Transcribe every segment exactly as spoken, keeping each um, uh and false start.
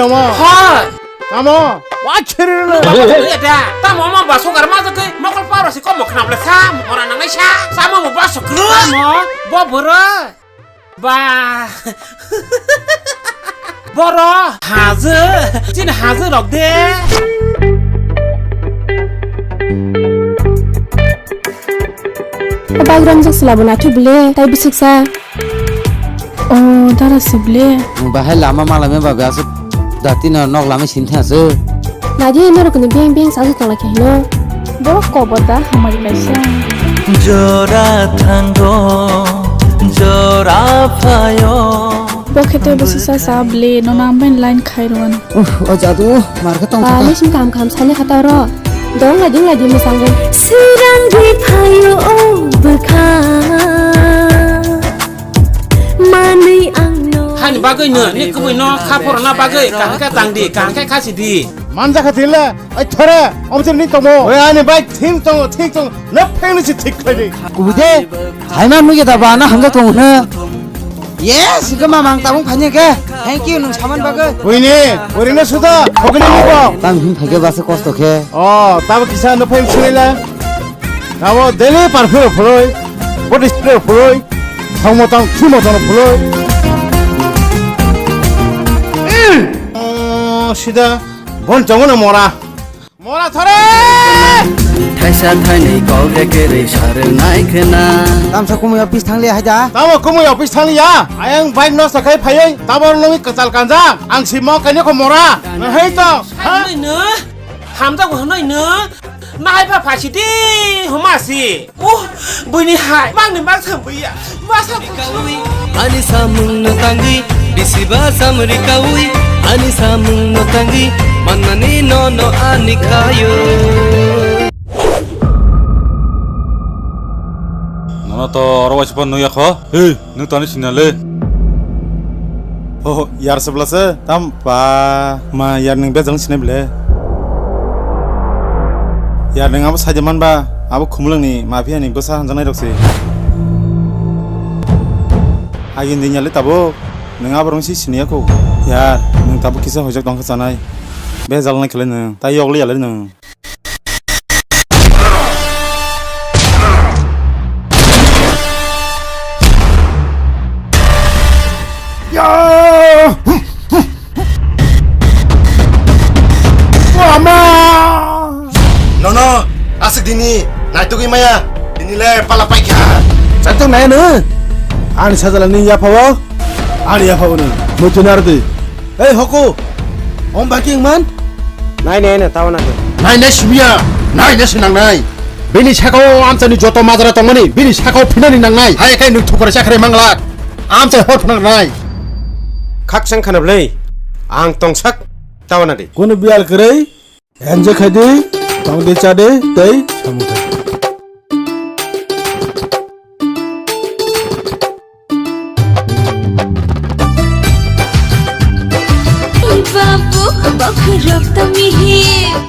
Tamo. Hoi. Tamo. Wa chiri le. Baba tuya da. Tamo ma ba so gar ma jakai. Mokol paro si komo khnap le sa. Mora nang nai sa. Samo mo ba so kru. Tamo. Bo boro. Ba. Boro. Haje. Chin haje rok de. Bagram jak sila bo na thu bile. Tai bisik sa. O, dara si ble. Bahai lama malai me babe aswk dati no nok lama sin thang aswk. Nadi norok ni beng beng sa tong lai khe hino. Borok kobor da hamari kaisa. Jora thango, jora phayo. Bo khe tei bo sisa sa ble, no nang ben line khai rwan. Uff, o jadu, mar khe tong thaka. Ba, le sim kam kam sani khata ro. Dong lai ding lai ding musango. Sirang ri phayo o bwkha. Manwi angno. Hani bagwi no, ni kubui no, kha phorna bagwi, kaham khe tang di, kaham khe khasi di. Manja kha thile, ai thore, om chim ni tomo. Oi ani bai thim tongo, thik tongo, na pheng ni si thik khai di. Kubui de, hai ma nugya da ba na hamjak tongo na. Yes, ke ma mang tabung phanya ke. Thank you, nung saman bagwi. Oi ni, oi ni suda, khogni ni bo. Tang hin phage ba se kosto khe. Oh, tabo kisa no pheng sini la. Abo daily perfume rok phuloi, body spray rok phuloi, thangmo tang, thimo tang rok phuloi. Oh, sida bon chongo na mora. Mora thore! Thaisa thainwi kok ekerwi sarwnai khena. Tamsa kumui office thangli hai da. Tamo kumui office thangli ya. Ayang bike nosto khai phaiwi, tabor nungwi kwchal kanjak. Ang simo kainwi kho mora. Nahai to. Hai no. Hamjak bo hwnwi no. Nahai pha phasi di, homa si. Oh, buini hai, mangni mang sam buya. Ma sam. Ani samung no tangwi, bisi ba samri kawi. Ani samung no tangwi, manmani no no ani kayo. Nono to oro waisa pon nuyakho. Hey. Nwng toni sina le. Oh, yar sebla se. Tam pa ma yar nwng bejal sinai bile. Yar nwng abo saja man ba, abo khumulwng ni mafia ni bwsa hanjaknai rok se. Agin din yale tabuk nwng abo rong si siniya ko. Yar nwng tabuk kisa hojak tongkha chanai. Bejal nai khlai nwng. Tai yogli yale nwng. Nono aswk dini naitugwi maya, dini le pala paikha. Chakthang nai no. Ani sajala ni yapha o. Ani yapha o ni. Muchunardi. Ei hoko, om baki wngman? Nai nai no, tao na khe. Nai nai simiya, nai nai sinang nai. Bini sakao amchani joto majra tongmani, bini sakao phinani nangnai. Hai kai nwng thukura chakrai manglak. Amchai hor phunang nai. Khak sang khana bwlai, ang tongsak tao na di. Kunu biyal kwrwi? Enjoy khai di, tong di, cha di, tei samung khai di. Babu, bakhurok to mihim.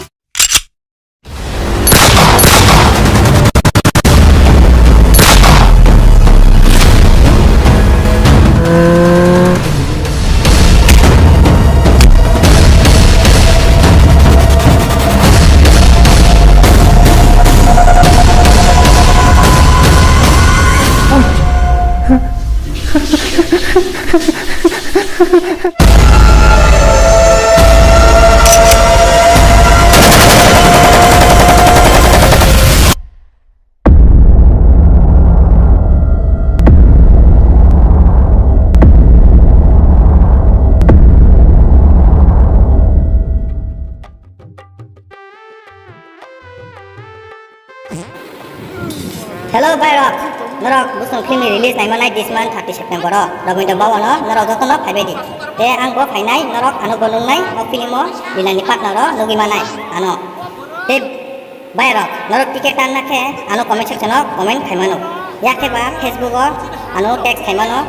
Hello, bhai rok. Norok Busong film ni release naima nai this month thirty September o. Rogwindo Bhavan o norok joto no phaibai di. Te ang bo phainai, norok ano bo nungnai, o film o Bilang ni partner o nugwi manai ano. Te bhai rok, norok ticket tanna khe ano comment section o comment khai mano. Yakhe ba Facebook o ano text khai mano.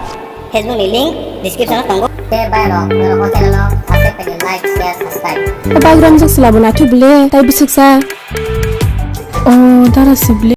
Facebook ni link description o tongo. Te bhai rok, norok o channel o subscribe khe like, share, subscribe. O bhai rok, jok sila bo na thu bile, tai bisik sa. O dara si bile.